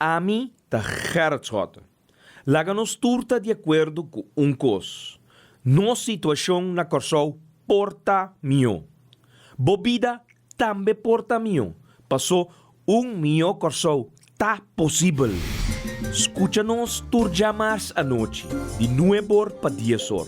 Ami ta Gerrit Schotte. Laga nos tur ta di akuerdo ku un kos, nos situashon na Kòrsou por ta mihó. Bo bida tambe por ta mihó, pasó un mihó Kòrsou ta posibel. Skucha nos tur djamars anochi di nuebor pa diesor,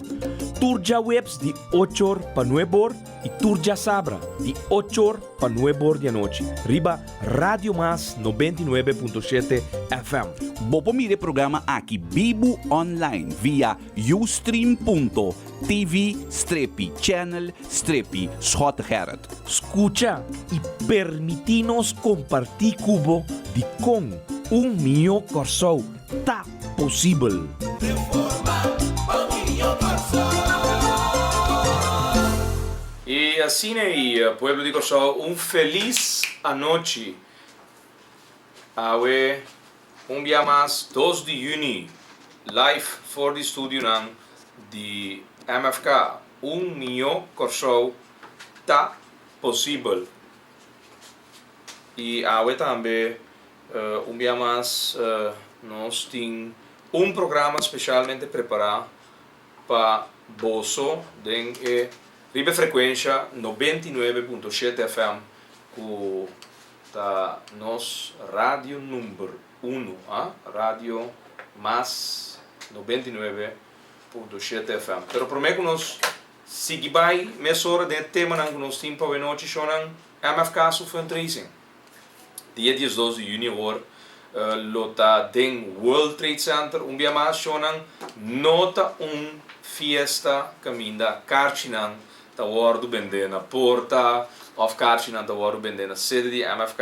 tur djaweps di ochor pa nuebor i tur djasabra di ochor pa nuebor di anochi riba Radio Mas 99.7 FM. Bo por mira e programa aki bibu online via ustream.tv strepi channel strepi Schottegerrit. Skucha i permití nos kompartí ku bo dikon un mihó Kòrsou ta posibel. I asina ei, pueblo di Kòrsou, un felis anochi. Awe un bia mas dos di yüni, live for di studionan di MFK, Un Mihó Kòrsou Ta Posibel. I awe tambe un bia mas nos tin un programa spesialmente prepará pa boso den e riba e frekuensha 99.7 FM ku ta nos radio number uno, a Radio Mas 99.7 FM. Pero prome ku nos sigui bai mesora den e temanan ku nos tin pa awenochi shownan MFK su fundraising. Dia 12 di juni awor lo ta den World Trade Center. Un bia mas shownan no ta un fiesta kaminda karchinan ta wòrdu bendé na porta òf karchinan ta wòrdu bendé na sede di MFK.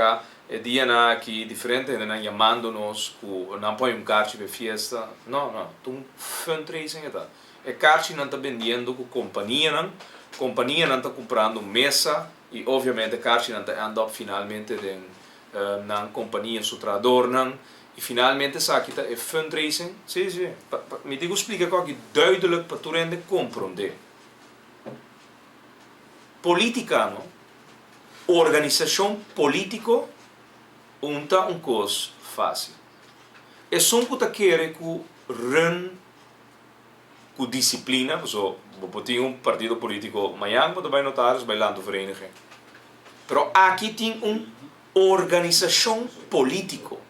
E dianan aki diferente hendenan yamando nos ku nan por haña un karchi pa e fiesta. No, no, ta un fundraising e ta. E karchinan ta bendiendo ku kompanianan, kompanianan ta kumprando mesa i obviamente e karchinan ta end up finalmente den nan kompania su trahadornan i finalmente esaki ta e fundraising. Si, si, mi tin ku splika ku aki duidelijk pa tur hende komprondé. Politica no, organisacion politico un ta un cos facil. Esun cu ta kere cu run cu disciplina, paso bo por tin un partido politico mañan bo ta bay notaris bay landenvereniging, pero aki tin un organisacion politico,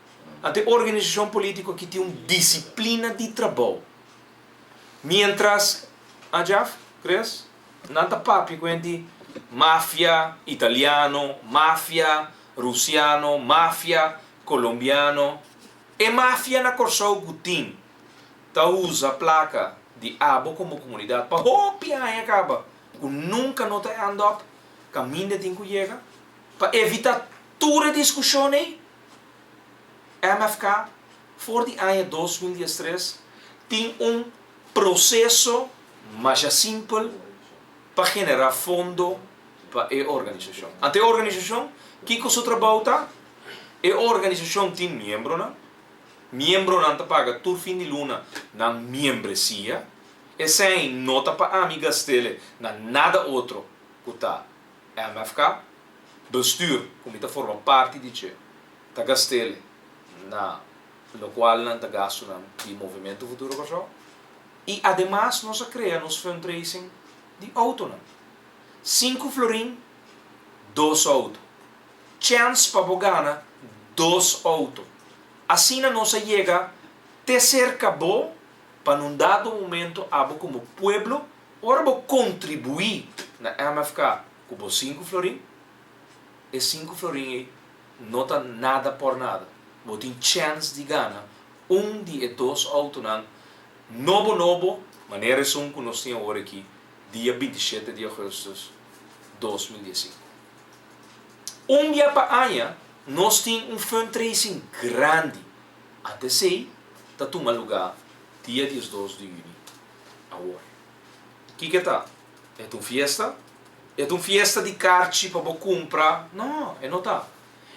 anto e organisacion politico aki tin un disciplina di trabou. Mientras Ajaf, Chris, nan ta papia ku hende mafia italiano, mafia rusiano, mafia kolombiano. E mafia na Kòrsou ku tin ta usa plaka di abo komo komunidat pa hopi aña kaba ku nunka no ta end up kaminda tin ku yega. Pa evita tur e diskushon ei, MFK for di aña 2013 tin un proseso masha simpel pa generá fondo pa e organisashon. Ante e organisashon, kiko su trabou ta? E organisashon tin miembronan, miembronan ta paga tur fin di luna nan miembresia, esei no ta pa ami gast'ele na nada otro ku ta MFK, bestuur ku mi ta forma parti di dje ta gast'ele na lokual nan ta gastunan di Movimento Futuro Kòrsou i ademas nos a krea nos fundraising di outonan. Sinku florin, dos outo. Chèns pa bo gana dos outo. Asina nos a yega te serka bo pa nun dado momento abo komo pueblo ora bo kontribuí na MFK ku bo sinku florin, e sinku florin ei no ta nada por nada. Bo tin chèns di gana un di e dos outonan nobo nobo manera esun ku nos tin awor aki dia 27 di augustus 2015. Un bia pa aña nos tin un fundraising grandi. Ante esei ta tuma lugá dia 12 di yüni awor. Kiko e ta? E ta un fiesta? E ta un fiesta di karchi pa bo kumpra? No, e no ta.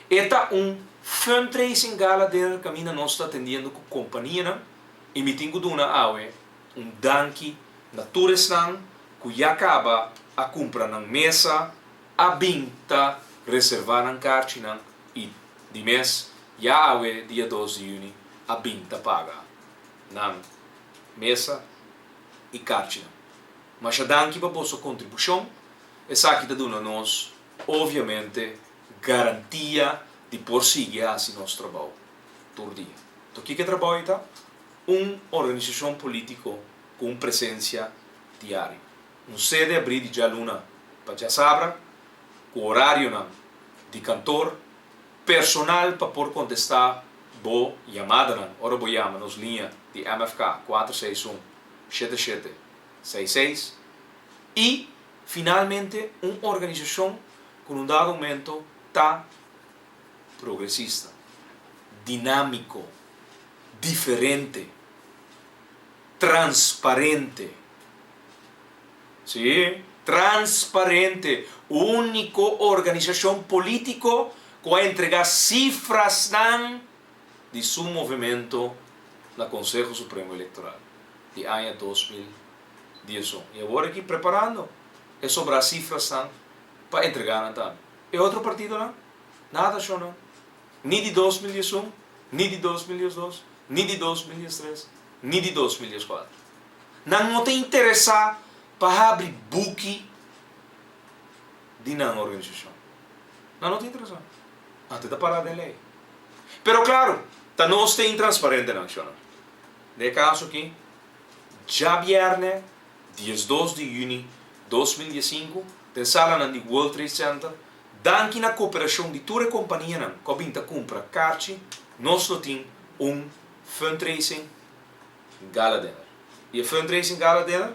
E ta un fundraising gala dinner kaminda nos ta atendiendo ku kompanianan i mi tin ku duna awe un danki na tur esnan ku ya kaba a kumpra nan mesa, a bin ta reservá nan karchinan i di mes. Ya awe dia 2 di yüni a bin ta paga nan mesa i karchinan. Masha danki pa boso kontribushon, esaki ta duna nos obviamente garantia di por sigui hasi nos trabou tur dia. To kiko e trabou ei ta? Un organisashon polítiko ku un presensia diario. Un sede abrí di djaluna pa djasabra ku orarionan di kantor, personal pa por kontestá bo yamadanan ora bo yama nos liña di MFK 461 7766 i finalmente un organisashon ku na un dado momento ta progresista, dinámiko, diferente, transparente. Sí, transparente, úniko organisashon polítiko ku a entregá sifrasnan di su movementu na Konseho Supremo Elektoral di aña 2011. I awor aki preparando e sobrá sifrasnan pa entregá nan tambe. E otro partidonan? Nada shonnan. Ni di 2011, ni di 2012, ni di 2013, ni di 2014. Nan no ta interesá pa habri buki di nan organisashon. Nan no ta interesá. Anto ta pará den lei. Pero klaro, ta nos ta intransparentenan, shonnan. Den e kaso aki, djabièrnè 12 di yüni 2015, den salanan di World Trade Center, danki na koperashon di tur e kompanianan ku a bin ta kumpra karchi, nos lo tin un fundraising gala dinner. I e fundraising gala dinner,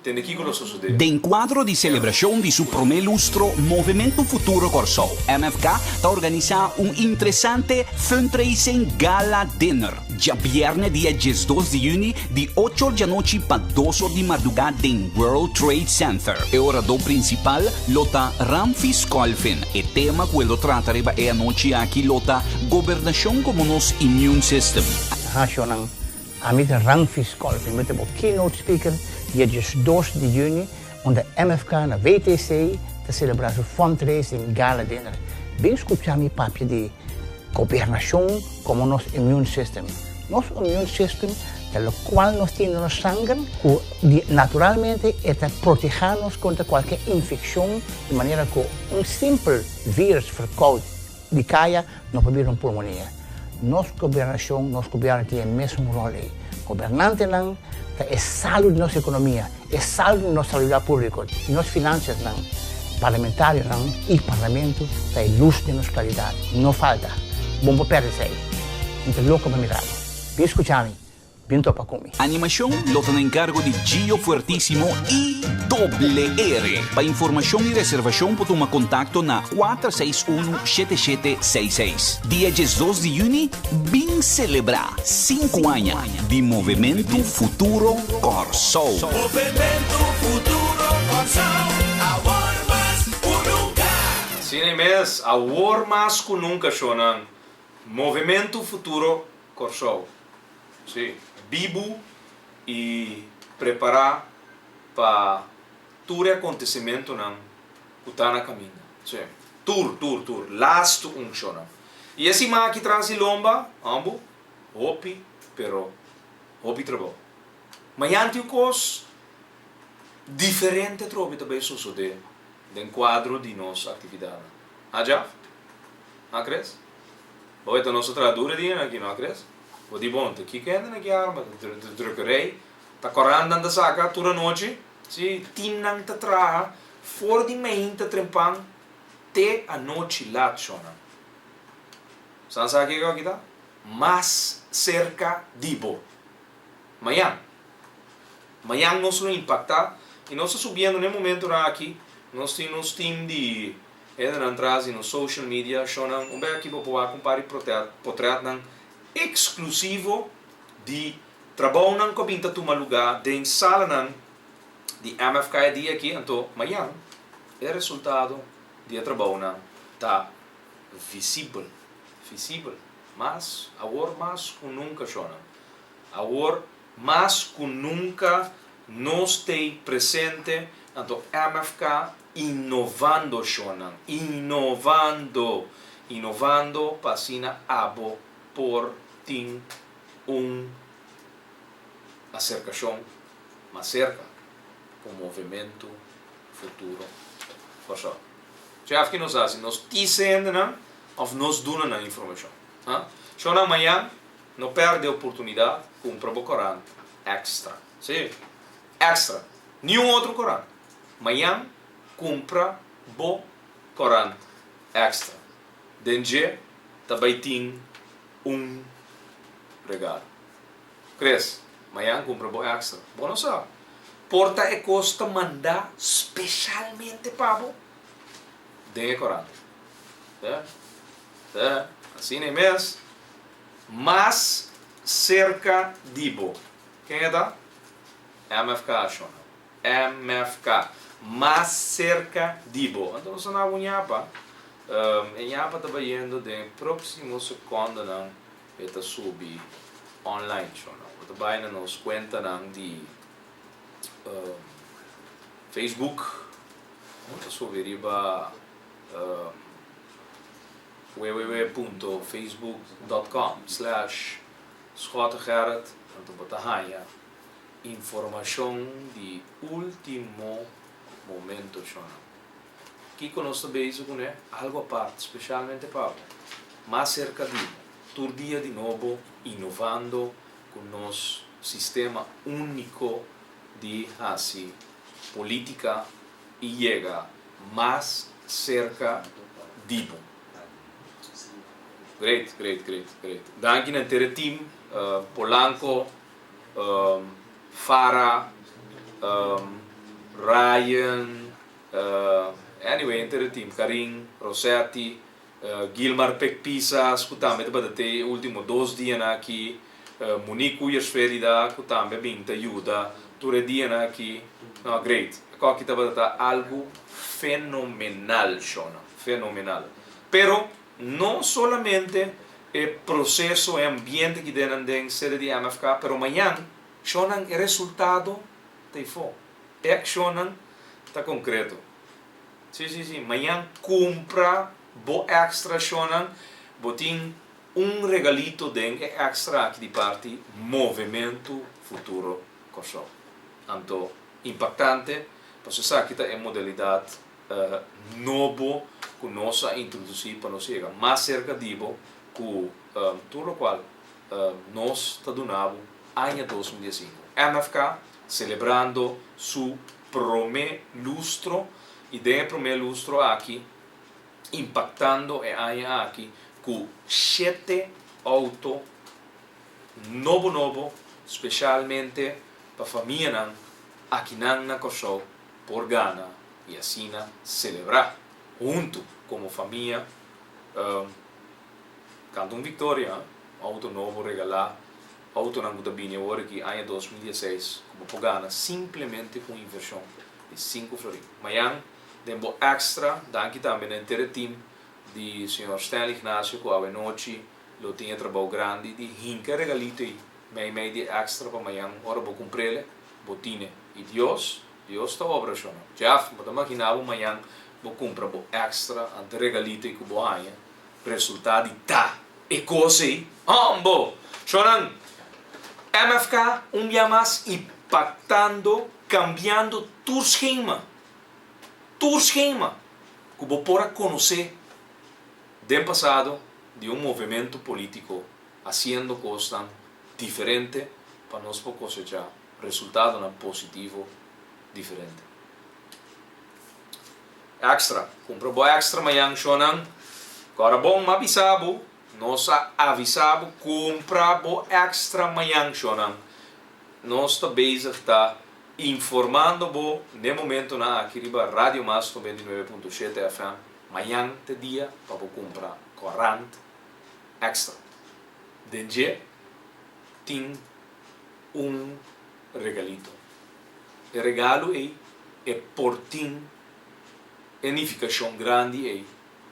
tende kiko lo sosodé. Den kuadro di selebrashon di su promé lustro Movementu Futuro Kòrsou, MFK, ta organisá un interesante fundraising gala dinner djabièrnè dia 12 di yüni di ocho or djanochi pa dos or di mardugá den World Trade Center. E oradó prinsipal lo ta Ramfis Kolfin. E tema ku e lo trata riba e anochi aki lo ta Gobernashon komo nos immune system. Hashonan, Ami ta Ramfis Kolfin, mi ta bo keynote speaker dia 12 di yüni unda MFK na WTC ta selebrá su fundraising gala dinner. Bin skuchá mi papia di gobernashon komo nos immune system. Nos immune system ta lokual nos tin den nos sanger ku naturalmente e ta protehá nos kontra kualke infekshon di manera ku un simpel virus verkoud di kaya no por bira un pulmonia. Nos gobernashon, nos gobièrnu tin e mesun ròl ei. Gobernantenan ta e salu di nos ekonomia, e salu di nos salubridat públiko, di nos finansiasnan. Parlamentarionan i parlamento ta e lus den nos klaridat. No falta. Bo no por pèrdè esei. Mi ta loko pa mira bo. Bin skucha mi. Bin topa ku mi. Animashon lo ta na enkargo di Gio Fuertisimo i Doble R. Pa informashon i reservashon por tuma kontakto na 461 7766. Dia 12 di yüni bin selebrá sinku aña di Movementu Futuro Kòrsou. Movementu Futuro Kòrsou, awor mas ku nunka! Asina e mes, awor mas ku nunka, shonnan. Movementu Futuro Kòrsou, sí, bibu i prepará pa tur e akontesimentunan ku ta na kaminda. Sí, tur, tur, tur, lastu un shonnan. I e siman aki tras di lomba, ambu, hopi, pero hopi trabou. Mañan tin un kos diferente atrobe ta bai sosodé den kuadro di nos aktividatnan. Ha, Jaf? Ha, Chris? Bo ta nos a traha duro e dianan aki, no a Chris? Bo di bon, ta kiko hende nan ki arma? De drukkerij ta korantan ta saka tur anochi, si, timnan ta traha for di meinta trempan te anochi lat, shonnan. San sa kiko aki ta? Mas serka di bo. Mañan. Mañan nos lo impacta y nos ta subiendo na e momentonan aki, nos tin nos team di Hendenan tras di nos social media shownan un bek aki bo por wak un par di potretnan exclusivo di trabounan cu a bin ta tuma luga den salanan di MFK e dia aki anto mañan e resultado di e trabounan ta visibel, visibel mas awor mas cu nunca shownan awor mas cu nunca nos t'ey presente anto MFK Innovando shonnan, innovando! Inovando pa asina abo por tin un aserkashon mas serka ku Movementu Futuro Kòrsou. Chef ki nos hasi? Nos tise hendenan òf nos duna nan informashon? Ha? Shownan mañan no pèrdè oportunidat kumpra bo korant Extra. Sí, Extra. Niun otro korant. Mañan kumpra bo korant Extra. Den dje ta bai tin un regalo. Chris, mañan kumpra bo Extra. Bo no sa. Por ta e kos ta mandá speshalmente pa bo den e korant. Te, te, asina e mes. Mas serka di bo. Ken e ta? MFK, shona. MFK. Mas serka di bo. Anto nos ta na un ñapa. E ñapa ta bayendo den e próksimo sekondonan e ta subi online, shona. Bo ta bai na nos kuentanan di Facebook. Bo ta subi riba www.facebook dot com slash schottegerrit anto bo ta haña informashon di ultimo momento shona. Kiko nos ta bezig kuné? Algo apart, spesialmente pa bo. Mas serka di bo. Tur dia di nobo inovando ku nos sistema úniko di hasi polítika i yega mas serka di bo. Great, great, great, great. Danki na henter e team, Polanco, Farah, Ryan, anyway henter e team, Karin, Rosetti, Gilmar Pek Pisas ku tambe tabata te e ultimo dos dianan aki, Monique Cuyersferida ku tambe a bin ta yuda tur e dianan aki. No, great. E koki tabata ta algu fenomenal, shona, fenomenal. Pero no solamente e proseso, e ambiente ki den nan den sede di MFK, pero mañan, shonnan, e resultado ta ifó. E akshonnan ta konkreto. Sí, sí, sí. Mañan kumpra bo extra shonnan. Bo tin un regalito den e extra aki di parti Movementu Futuro Kòrsou. Anto impaktante, pasobra esaki ta e modalidat nobo ku nos a introdusí pa nos yega mas serka di bo ku tur lokual nos ta duna bo aña 2015. MFK selebrando su promé lustro i den e promé lustro aki impaktando e aña aki ku shete outo nobo nobo speshalmente pa famianan akinan na Kòrsou por gana i asina selebrá huntu komo famia. Kanta un viktoria, outo nobo regalá, outonan ku ta bini awor aki aña 2016 ku bo por gana simplemente ku un invershon di sinku florin. Mañan den bo extra, danki tambe na henter e team di señor Stanley Ignacio ku awe nochi lo tin e trabou grandi di hinka e regalito ei mei mei di e extra pa mañan ora bo kumpr'el bo tine. I Dios, Dios ta obra shona. Jeff, bo ta magina bo mañan bo kumpra bo extra ante regalito ei ku bo haña Resulta di ta e kos ei. Hombo! Shornan, MFK un bia mas impaktando, kambiando tur skema, tur skema ku bo por a konosé den pasado di un movementu polítiko hasiendo kosnan diferente pa nos por kosechá resultadonan positivo diferente. Extra, Cumpra bo extra mañan shownan. Cora bon m'a bisa bo, nos a avisa bo cumpra bo extra mañan shownan. Nos ta bezig ta informando bo n'e momentonan aki riba Radio Mas 99.7 FM. Mañan t'e dia pa bo cumpra corant extra. Den dje tin un regalito. E regalo ei e por tin e nifikashon grandi ei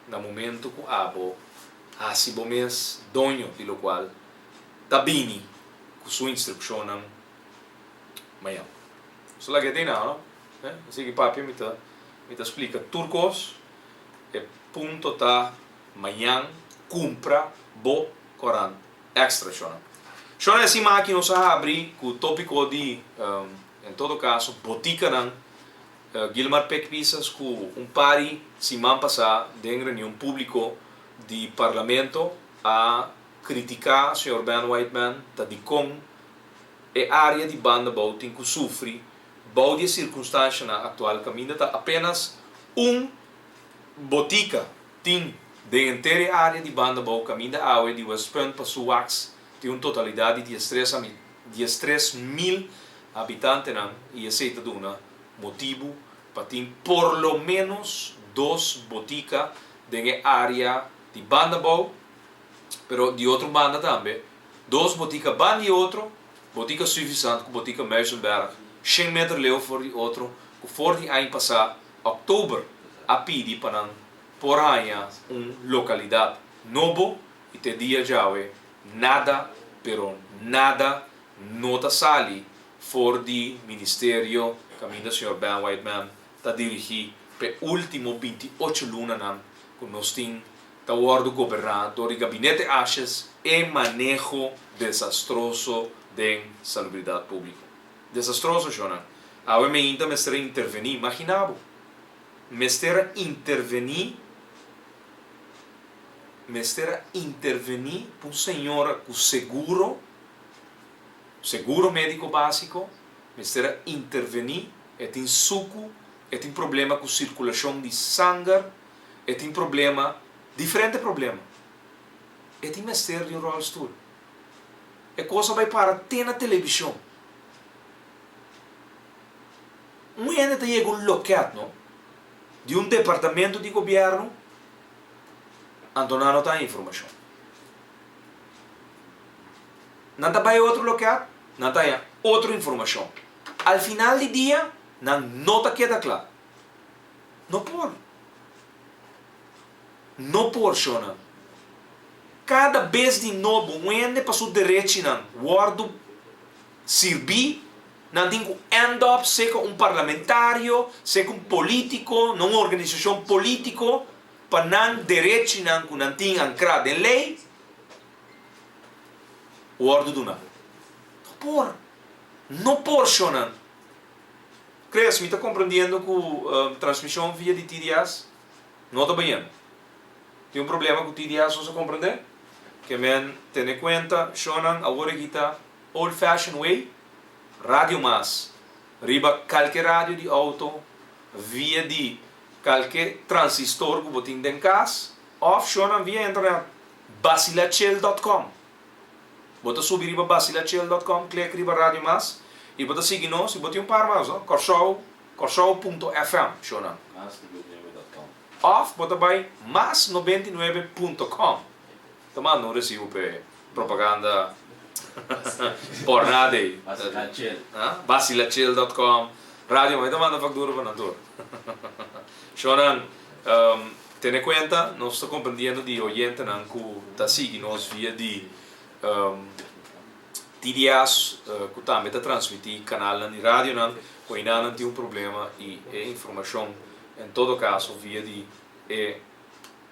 na momento ku abo hasi bo mes doño di lokual ta bini ku su instrukshonnan mañan. So laga e tei nau, no? Mi sigui papia, mi ta mi ta splika tur kos. E punto ta. Mañan kumpra bo korant Extra shona. Shona e siman aki nos a habri ku topiko di en todo kaso botikanan. Gilmar Pek Pisas ku un pari siman pasá den reunion públiko di parlamento a kritiká señor Ben Whiteman ta dikon e área di banda bou tin ku sufri bou di e sirkunstanshanan aktual kaminda ta apenas un botika Tin den henter e área di banda bou kaminda awe di Westpunt pa Suwax tin un totalidat di diestres 13 mil habitantenan i esei ta duna motibu pa tin por lo ménos dos botika den e área di banda bou, pero di otro banda tambe dos botika ban di otro, botika Suffisant ku botika Muizenberg shen meter leu for di otro ku for di aña pasá òktober a pidi pa nan por haña un lokalidat nobo i te dia djawe nada pero nada no ta sali for di ministerio kaminda señor Ben Whiteman ta dirigí p'e último 28 lunanan ku nos tin ta wòrdu goberná dor di gabinete Asjes e maneho desastroso den salubridat públiko. Desastroso, shonnan. Awe meinta mester a intervení. Imaginá bo. Mester a intervení, mester a intervení pa un señora ku seguro, seguro médiko básiko, mester a intervení, e tin suku, e tin problema ku sirkulashon di sanger, e tin problema, diferente problema. E tin mester di un ròlstul. E kos a bai para te na televishon. Un hende ta yega un loket, no, di un departamento di gobièrnu, anto nan no ta haña informashon. Nan ta bai otro loket, nan ta haña otro informashon. Al final di dia, nan no ta keda kla. No por. No por, shonnan. Kada bes di nobo un hende pa su derechinan wòrdu sirbí, nan tin ku end up seka un parlamentario, seka un polítiko, na un organisashon polítiko, pa nan derechinan ku nan tin ankrá den lei wòrdu duná. No por. No por, shonnan. Chris, mi ta komprendiendo ku transmishon via di TDS no ta bayendo. Tin un problema ku TDS nos a komprendé? Ke men tene kuenta, shonnan, awor e kita old fashion way, radio mas riba kalke radio di outo via di kalke transistor ku bo tin den kas òf shonnan via internet basilachel dòt kòm. Bo ta subi riba basilachel dòt kòm, klik riba radio mas i bo ta sigui nos i bo tin un par mas no, Kòrsou, Kòrsou punto fm shonnan. Mas 99 dòt kòm. Òf bo ta bai mas 99 punto kòm. Ta manda un resibo p'e propaganda por nada ei. Basilachel. Basilachel.com. Radio mi ta manda factura pa nan tur. Shonnan, tene cuenta, nos ta comprendiendo di oyentenan cu ta sigui nos via di TDS, cu tambe ta transmiti canalnan di radionan, cu einanan tin un problema y e informacion en todo caso via di e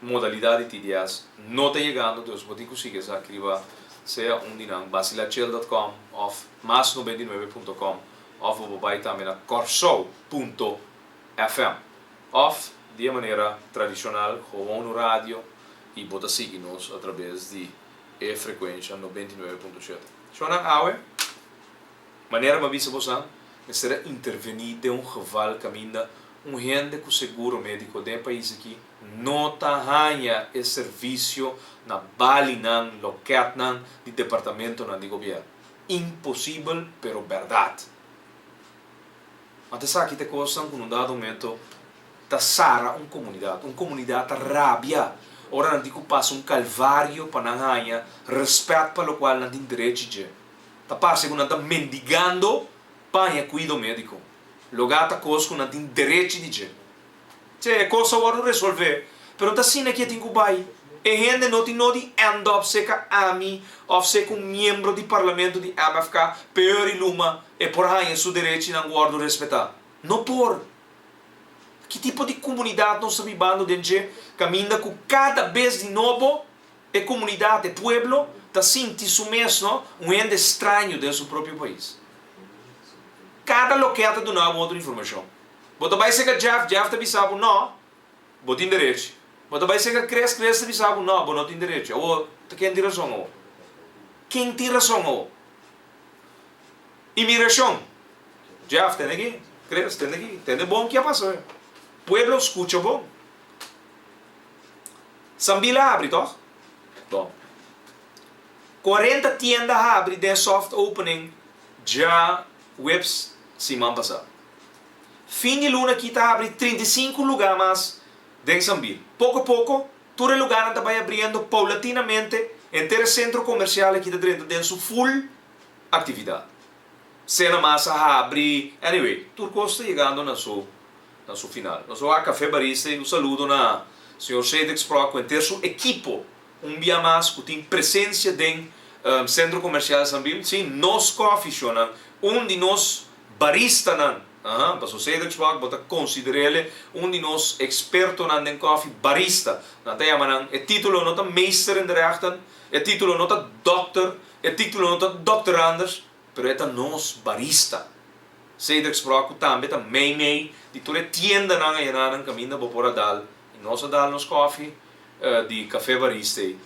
modalidad di TDS no ta yegando, dus bo tin cu sigui esaki riba sea un di nan basilachel.com of mas99.com of bo por bai tambe na korsou.fm of di e manera tradicional gewoon un radio y bo ta sigui nos a traves di e frecuencia 99.7. Shonnan, awe, manera mi a bisa bosan, mester a interveni den un geval caminda un hende cu seguro medico den e pais aki no ta haña e servicio na balinan, loketnan di departamentonan di gobierno. Imposibel, pero berdad. Anto esaki ta cosnan cu na un dado momento ta sara un comunidad. Un comunidad ta rabia ora nan tin cu pasa un calvario pa nan haña respet pa locual nan tin derechi dje. Ta parce cu nan ta mendigando pa haña cuido medico. Loga ta cos cu nan tin derechi di dje. Che, e cos a wordo resolve, pero ta asina cu e tin cu bay. E hende no tin no di end up seca ami of seca un miembro di parlamento di MFK peor y luma e por haña su derechinan wordo respeta. No por. Ki tipo di komunidat nos ta bibando den dje kaminda ku kada bes di nobo e komunidat, e pueblo, ta sinti su mes no un hende straño den su propio pais? Kada loke ta duna bo otro informashon. Bo ta bai seka Jeff, Jeff ta bisa bo no, bo tin derechi. Bo ta bai seka Chris, Chris ta bisa bo no, bo no tin derechi. Awor, ta ken tin rason awor? Ken tin rason awor? Imigrashon. Jeff, tende aki. Chris, tende aki. Tende bon ki a pasa. Pueblo, skucha bon. Sambil a habri, tòg? Bon. 40 tienda a habri den soft opening djaweps siman pasá. Fin di luna aki ta habri 35 lugá mas den Sambil. Poko poko, tur e lugánan ta bai abriendo paulatinamente, henter e sentro komersial aki ta drenta den su full aktividat. Sena mas a habri, anyway, tur kos ta yegando na su na su final. Nos a wak Café Barista i un saludo na señor Cedric Sprock ku henter su ekipo un bia mas ku tin presensia den Sentro Komersial Sambil. Sí, nos kòfi shownan, un di nos baristanan, aha, pasobra Cedric Sprock bo ta konsider'el un di nos ekspertonan den kòfi, barista. Nan ta yama nan, e título no ta meester in de rechten, e título no ta dòkter, E título no ta Dòkter Anders, pero e ta nos barista. Cedric Sprock ku tambe ta mei mei di tur e tiendanan ayanan kaminda bo por a dal i nos a dal nos kòfi di Café Barista ei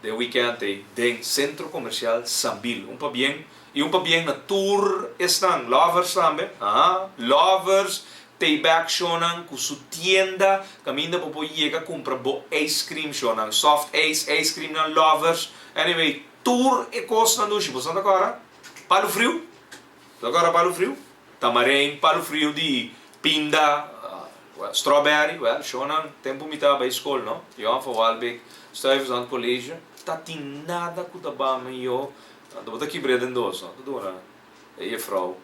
den wikènt ei den Sentro Komersial Sambil. Un pabien i un pabien na tur esnan lovers tambe, aha, lovers Payback shownan ku su tienda kaminda bo por yega kumpra bo ice cream shownan, soft ice, ice creamnan lovers, anyway tur e kosnan dushi. Boso no ta kòrda palu friu? Bo ta kòrda palu friu? Tamarein, palu friu di pinda, well strawberry, well shownan tempu mi ta bai skol no, Johan van Walbeek Stuyvesant College, ta tin nada ku ta ba mi yo, anto bo ta kibr'é den dos no, ta duna e jefrou.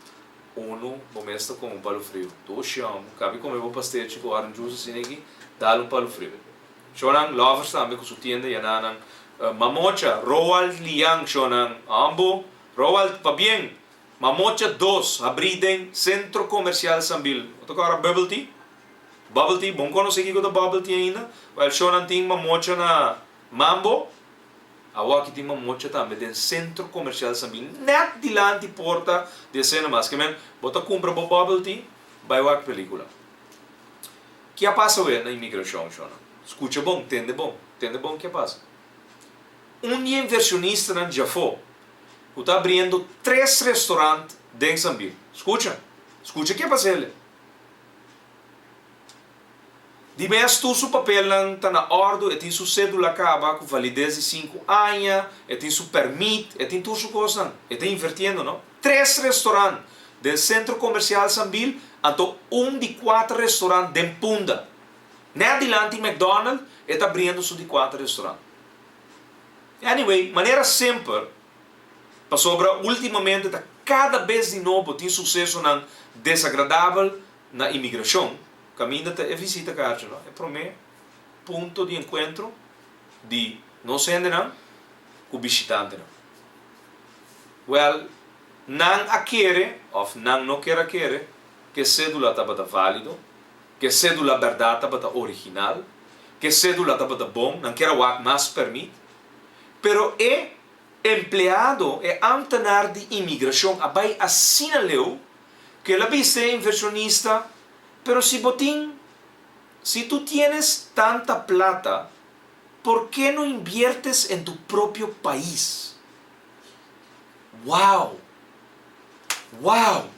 Unu, bo mes ta kome un palu friu. Dos, yòm, kabi kome bo pastechi ku orange juice asina aki, dal un palu friu. Shownan, Lovers tambe ku su tienda yananan Mamocha, Roald Liang shownan, Ambo, Roald, pabien! Mamocha dos, habrí den Sentro Komersial Sambil. Bo ta kòrda bubble tea? Bubble tea, bon konosé kiko ta bubble tea ainda? Wèl, shownan tin Mamocha na Mambo. Awor aki tin mamocha tambe den Centro Comercial Sambil net dilanti porta di e cinemas. Ke men bo ta cumpra bo bubble tea bay wak pelicula. Ki a pasa awe na inmigracion shona? Scucha bon, tende bon, tende bon ki a pasa. Un di e inversionistanan djafo cu ta abriendo tres restaurant den Sambil. Scucha, scucha ki a pasa ele. Di mes tur su papelnan ta na òrdu, e tin su sédula kaba ku valides di sinku aña, e tin su pèrmit, e tin tur su kosnan. E ta invertiendo, no? Tres restorant den Sentro Komersial Sambil, anto un di kuater restorant den Punda. Nèt dilanti McDonald e ta abriendo su di kuater restorant. Anyway, manera semper, pasobra últimamente ta kada bes di nobo tin susesonan desagradabel na imigrashon, Caminda ta e visita kaartje no, e prome punto di encuentro di nos hendenan cu bishitantenan. Wel, nan a kere of nan no kier a kere cu e cedula tabata valido, cu e cedula berdad tabata original, cu e cedula tabata bon, nan kier a wak mas permit. Pero e empleado, e ambtenaar di imigracion a bay asina leu cu el a bisa e inversionista, Pero si bo tin, si tu tienes tanta plata, por ke no inviertes en tu propio pais? Wow! Wow!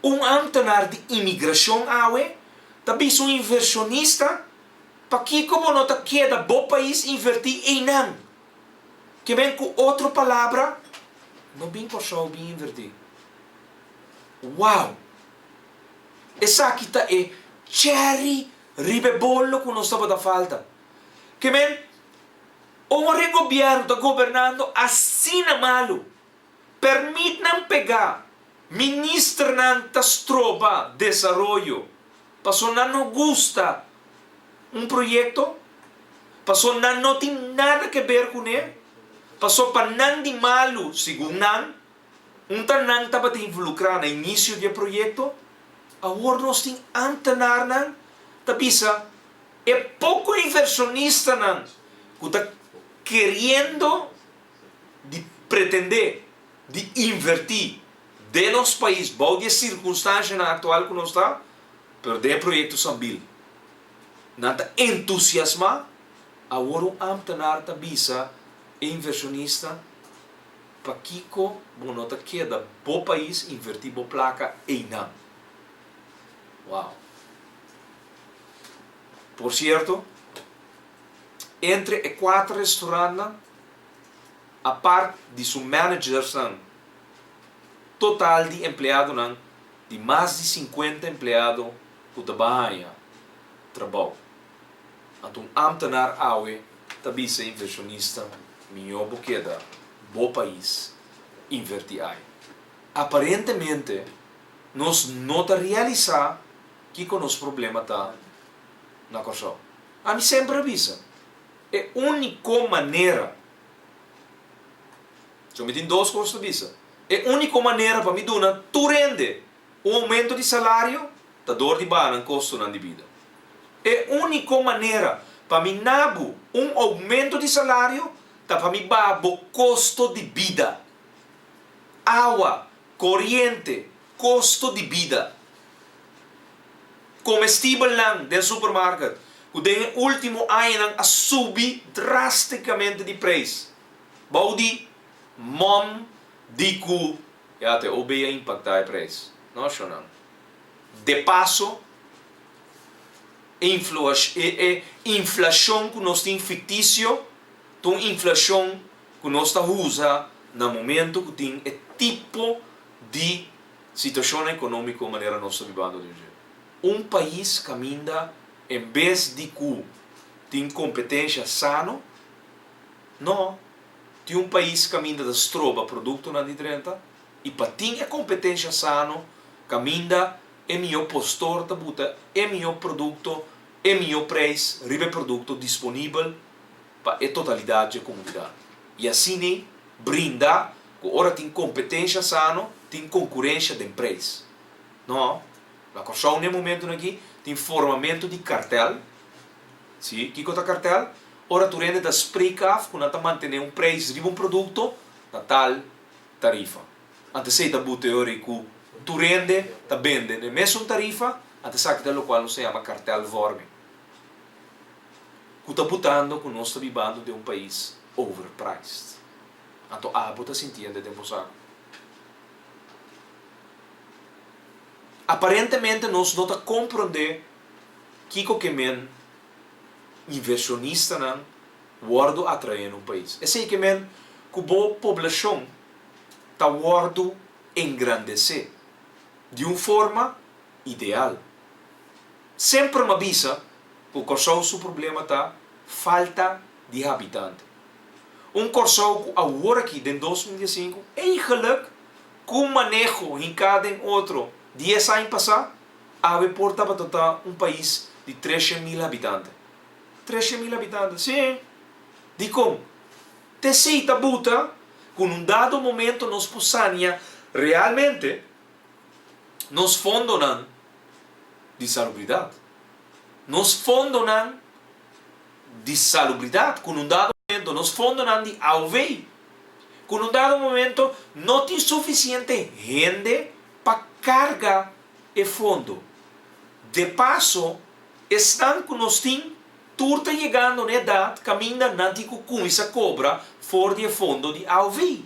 Un ambtenaar di imigracion awe ta bisa un inversionista, Pakiko bo no ta keda bo pais inverti einan? Ke men ku otro palabra, no bin Kòrsou bin inverti. Wow! Esaki ta e cherry riba e bolo ku nos tabata falta. Ke men, ora e gobièrnu ta gobernando asina malu, pèrmitnan pegá, ministernan ta stroba desaroyo paso nan no gusta un proyekto, paso nan no tin nada ke ber kuné, paso pa nan di malu, segun nan, Un ta nan tabata involukrá na inisio di e proyekto? Awor nos tin ámtenarnan ta bisa e poko invershonistanan ku ta keriendo di pretendé di invertí den nos pais bou di e sirkunstanshanan aktual ku nos ta, pero den e proyekto Sambil nan ta entusiasmá. Awor un ámtenar ta bisa e invershonista, Pakiko bo no ta keda bo pais invertí bo plaka einan? Wow! Por sierto, entre e kuater restaurantnan, apart di su managersnan, total di empleadonan di mas di sinkuenta empleado ku ta bahaña trabou. Anto un ámtenar awe ta bisa e invershonista, Mihó bo keda bo pais invertí ai. Aparentemente nos no ta realisá kiko nos problema ta na Kòrsou. Ami semper a bisa, e úniko manera, so mi tin dos kos ta bisa, e úniko manera pa mi duna tur hende un oumento di salario ta dor di baha nan kostonan di bida. E úniko manera pa mi na bo un oumento di salario ta pa mi baha bo kosto di bida. Awa, koriente, kosto di bida. Komestibelnan den supermarket ku den e último añanan a subi drástikamente di preis bou di mòm di ku ya te OB a impaktá e preis. No, shonnan. De paso, e e inflashon ku nos tin fiktisio ta un inflashon ku nos ta usa na momento ku tin e tipo di situashon ekonómiko manera nos ta bibando den dje. Un pais kaminda en bes di ku tin kompetensha sano, no, tin un pais kaminda ta stroba produktonan di drenta i pa tin e kompetensha sano kaminda e mihó postor ta buta e mihó produkto, e mihó preis riba e produkto disponibel pa e totalidat dje komunidat. I asina brinda ku ora tin kompetensha sano, tin konkurensha den preis. No, na Kòrsou n'e momentunan aki tin formamentu di kartèl. Sí, kiko ta kartèl? Ora tur hende ta spreek af ku nan ta mantené un preis riba un produkto na tal tarifa. Anto esei ta bu teoria ku tur hende ta bende n'e mesun tarifa, anto esaki ta lokual nos ta yama kartelvorming. Ku ta butando ku nos ta bibando den un pais overpriced. Anto abo ta sintiende den bo saku. Aparentemente nos no ta komprondé kiko ke men inversionistanan wòrdu atraé na un pais. Esei ke men ku bo poblashon ta wòrdu engrandesé di un forma ideal. Semper m'a bisa ku Kòrsou su problema ta falta di habitante. Un Kòrsou ku awor aki den 2015 eigenlik ku maneho hinká den otro dies aña pasá, awe por tabata ta un pais di 300.000 habitante. 300.000 habitante, sí! Dikon? T'esei ta buta ku na un dado momento nos por sania realmente nos fondonan di salubridat. Nos fondonan di salubridat ku na un dado momento nos fondonan di AOV ku na un dado momento no tin sufisiente hende pa karga e fondo. De paso esnan ku nos tin tur ta yegando na edat kaminda nan tin ku kuminsá kobra for di e fondo di AOV.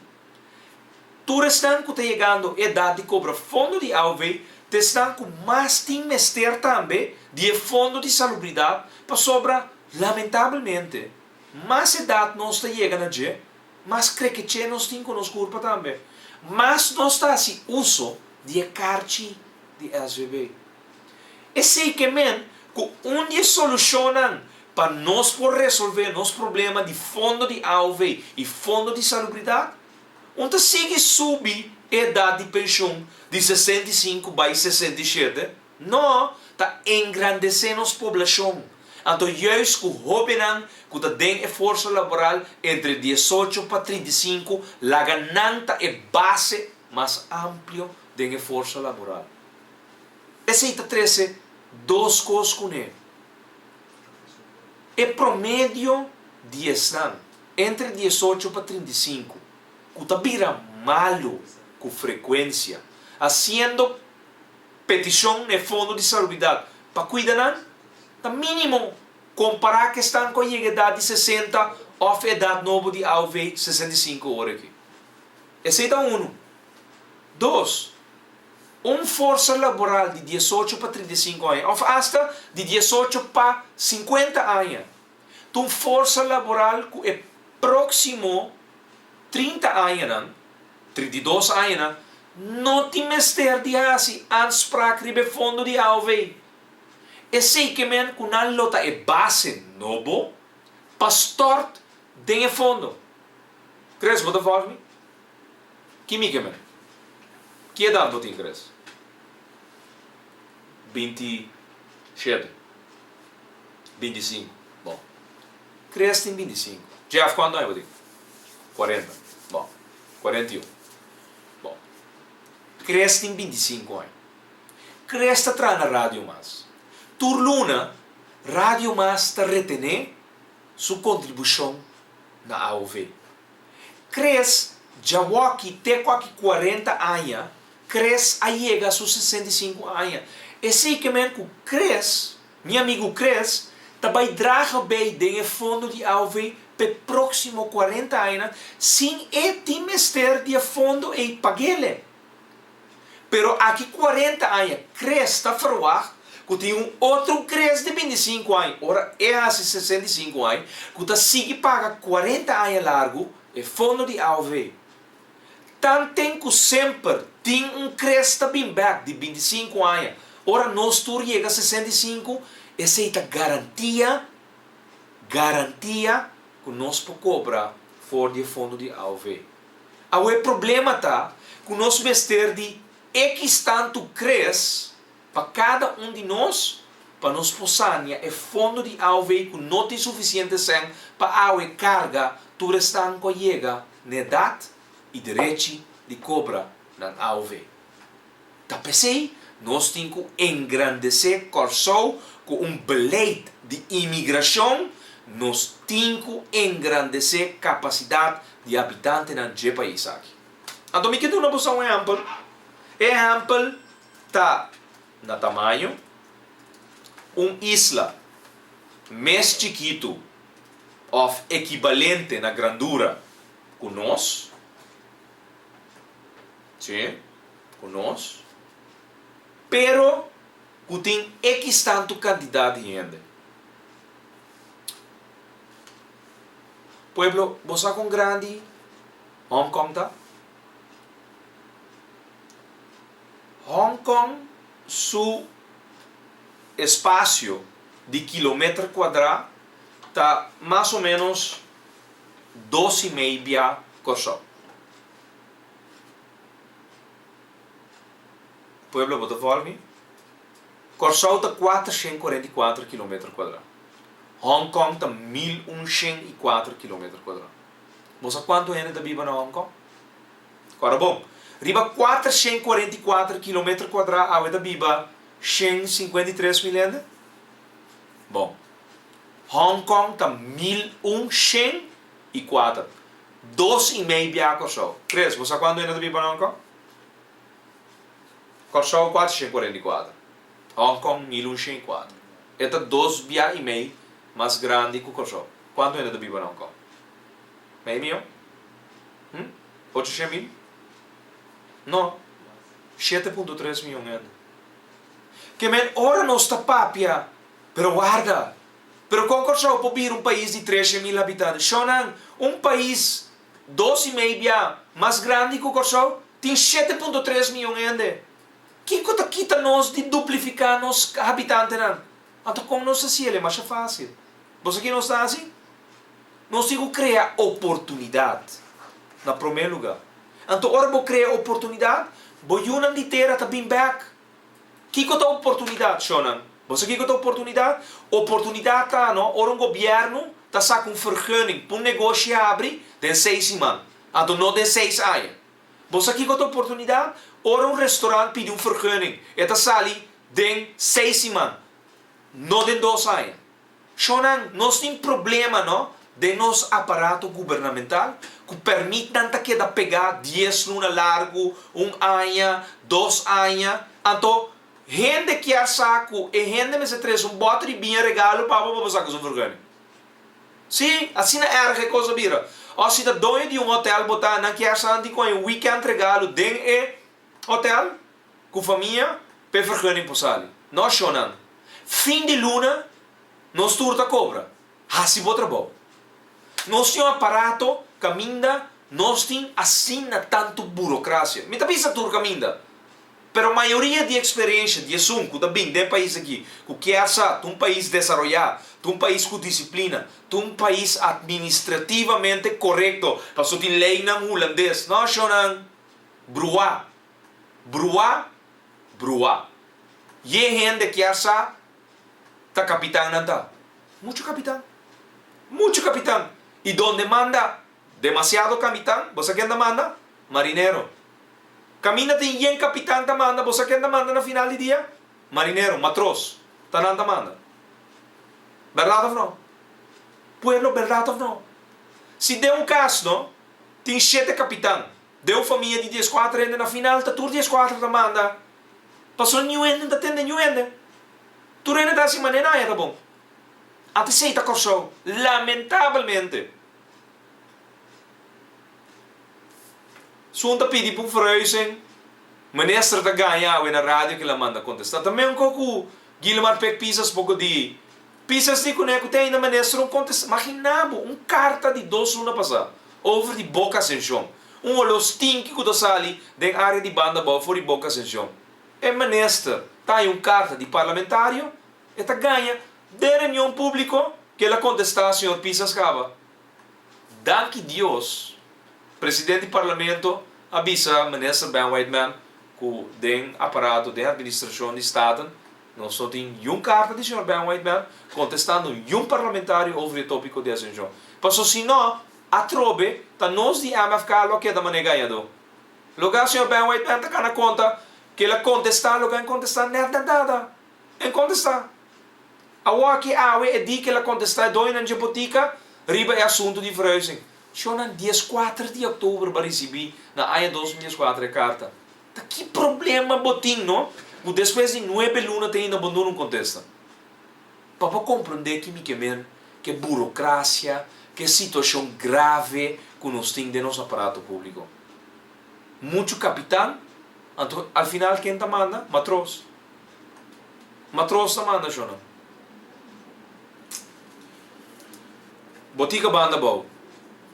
Tur esnan ku ta yegando edat di kobra fondo di AOV ta esnan ku mas tin mester tambe di e fondo di salubridat pasobra lamentabelmente mas edat nos ta yega na dje, mas krekeche nos tin ku nos kurpa tambe. Mas nos ta hasi uso di e karchi di SVB. Esei ke men ku un di e solushonnan pa nos por resolvé nos problema di fondo di AOV i fondo di salubridat, un ta sigui subi e edat di penshun di 65 bai 67? No, ta engrandesé nos poblashon. Anto juist ku hóbennan ku ta den e forsa laboral entre 18 pa 35 laga nan ta e base mas amplio den e forsa laboral. Esei ta trese dos kos kuné. E promedio di esnan entre diesocho pa 35 ku ta bira malu ku frekuensia, hasiendo petishon na e Fondo di Salubridat pa kuida nan, ta mínimo kompará ku esnan ku a yega edat di 60 òf e edat nobo di aov 65 ora aki. Esei ta unu. Dos, un forsa laboral di 18 pa 35 aña òf asta di 18 pa 50 aña ta un forsa laboral ku e próksimo 30 añanan, 32 añanan, no tin mester di hasi aanspraak riba e fondo di aov. Esei ke men ku nan lo ta e base nobo pa stòrt den e fondo. Chris, bo ta vòlg mi? Ki mi ke men? Ki edat bo tin, Chris? 27. 25. Bon. Chris tin 25. Jeff, kuantu aña bo tin? 40. Bon. 41. Bon. Chris tin 25 aña. Chris ta traha na Radio Mas. Tur luna, Radio Mas ta retené su kontribushon na aov. Chris djawoki te ku aki 40 aña, Chris a yega su 65 aña. Esei ke men ku Chris, mi amigu Chris, ta bai draga bei den e fondo di aov p'e próksimo 40 añanan sin e tin mester di e fondo ei pag'ele. Pero aki 40 aña Chris ta ferwagt ku tin un otro Chris di 25 aña, ora e hasi 65 aña, ku ta sigui paga 40 aña largu e fondo di aov. Tanten ku semper tin un Chris ta bin bèk di 25 aña, ora nos tur yega 65, esei ta garantia, garantia ku nos por kobra for di e fondo di aov. Awe e problema ta ku nos mester di ekis tantu Chris pa kada un di nos pa nos por sania e fondo di aov ku no tin sufisiente sèn pa awe karga tur esnan ku a yega na edat i derechi di kobra nan aov. Ta p'esei nos tin ku engrandesé Kòrsou ku un beleid di imigrashon, nos tin ku engrandesé kapasidat di habitantenan dje pais aki. Anto mi ke duna boso un ehèmpel. E ehèmpel ta na tamaño, un isla mes chikitu òf ekibalente na grandura ku nos, Sí, ku nos, pero ku tin ekis tantu kantidat di hende. Pueblo, bo sa kon grandi Hong Kong ta? Hong Kong su espasio di kilometer kuadrá ta mas o ménos dos i mei bia Kòrsou. Pueblo bo ta vòlg mi? Kòrsou ta 444 kilometer kuadrá. Hong Kong ta 1104 kilometer kuadrá. Bo sa kuantu hende ta biba na Hong Kong? Kòrda bon, riba 444 kilometer kuadrá awe ta biba 153 mil hende? Bon, Hong Kong ta 1104. Dos i mei bia Kòrsou. Chris, bo sa kuantu hende ta biba na Hong Kong? Kòrsou 444, Hong Kong 1104. E ta dos bia i mei mas grandi ku Kòrsou. Kuantu hende ta biba na Hong Kong? Mei mion? Hm? 800 mil? No, 7.3 mion hende. Ke men ora nos ta papia, pero warda, Pero kon Kòrsou por bira un pais di 300 mil habitante? Shònan, un pais dos i mei bia mas grandi ku Kòrsou tin 7.3 mion hende. Kiko ta kita nos di duplifiká nos habitantenan? Anto kon nos ta hasi el? E masha fásil. Bo sa ki nos ta hasi? Nos tin ku krea oportunidat na promé lugá. Anto ora bo krea oportunidat, bo yunan di tera ta bin bèk. Kiko ta oportunidat, shònan? Bo sa kiko ta oportunidat? Oportunidat ta, no, ora un gobièrnu ta saka un vergunning pa un negoshi habri den seis siman, anto no den seis aña. Bo sa kiko ta oportunidat? Ora un restorant pidi un vergunning, e ta sali. Den seis siman, no den dos aña. Shonnan, nos tin problema no den nos aparato gubernamental ku pèrmitnan ta keda pegá dies luna largu, un aña, dos aña. Anto hende kier sa ku e hende mester trese un bòter di biña regalo pa bo pa bo saka su vergunning. Sí, asina erg e kos a bira. Òf si ta doño di un hotèl bo ta, nan kier sa nan tin ku haña un wikènt regalo den e hotèl ku famia pa e vergunning por sali. No, shonnan. Fin di luna nos tur ta kobra. Hasi bo trabou. Nos tin un aparato kaminda nos tin asina tantu burokrasia. Mi ta bisa tur kaminda. Pero mayoria di eksperensha di esun ku ta bin den pais aki ku kier sa ta un pais desaroyá, ta un pais ku disiplina, ta un pais administrativamente korekto pasobra tin leinan hulandes. No, shonnan. Bruá. Bruá. Bruá. Ye hende kier sa ta kapitan nan ta. Muchu kapitan. Muchu kapitan. I donde manda demasiado kamitan, bo sa ken ta manda? Marinero. Kaminda tin yen kapitan ta manda, bo sa ken ta manda na final di dia? Marinero, matros. Ta nan ta manda. Bèrdat òf no? Pueblo, bèrdat òf no? Si den un kas, no, tin shete kapitan, Den un famia di dieskuater hende na final ta tur dieskuater ta manda pasobra niun hende no ta tende niun hende. Tur hende ta hasi manera nan haña ta bon. Ante esei ta Kòrsou, lamentabelmente. Sun ta pidi pa un verhuizing, minister ta gaña awe na radio kila manda kontestá. Ta meun ko ku Gilmar Pek Pisas poko di Pisas di kuné ku te ainda minister un kontestá. Magina bo, un karta di dos luna pasá over di Boca Ascension. Un oló stinki ku ta sali den área di banda abou for di Boca Ascension. E minister ta haña un karta di parlamentario, e ta gaña den reunion públiko ku el a kontestá señor Pisas kaba. Danki Dios, president di parlamento a bisa minister Ben Whiteman ku den aparato, den administrashon di Staten, nos no tin yun karta di señor Ben Whiteman kontestando yun parlamentario over di e tópiko di Ascension. Paso si no, Atrobe, ta nos di MFK lo a keda manera gañadó. Loke señor Ben Whiteman ta kana konta ku el a kontestá loke a kontestá nèt nèt nada. En kontestá. Awor aki awe e di ku el a kontestá e doñonan dje botika riba e asuntu di verhuizing. Shonnan dieskuater di òktober bo a risibí na aña 2014 e karta. Ta ki problema bo tin no ku despues di nuebe luna te ainda bo no duna un kontesta? Pa bo komprondé ki mi ke men ke burokrasia, ke situashon grave ku nos tin den nos aparato públiko. Muchu kapitan, anto al final ken ta manda? Matros. Matros ta manda shonnan. Botika banda abou.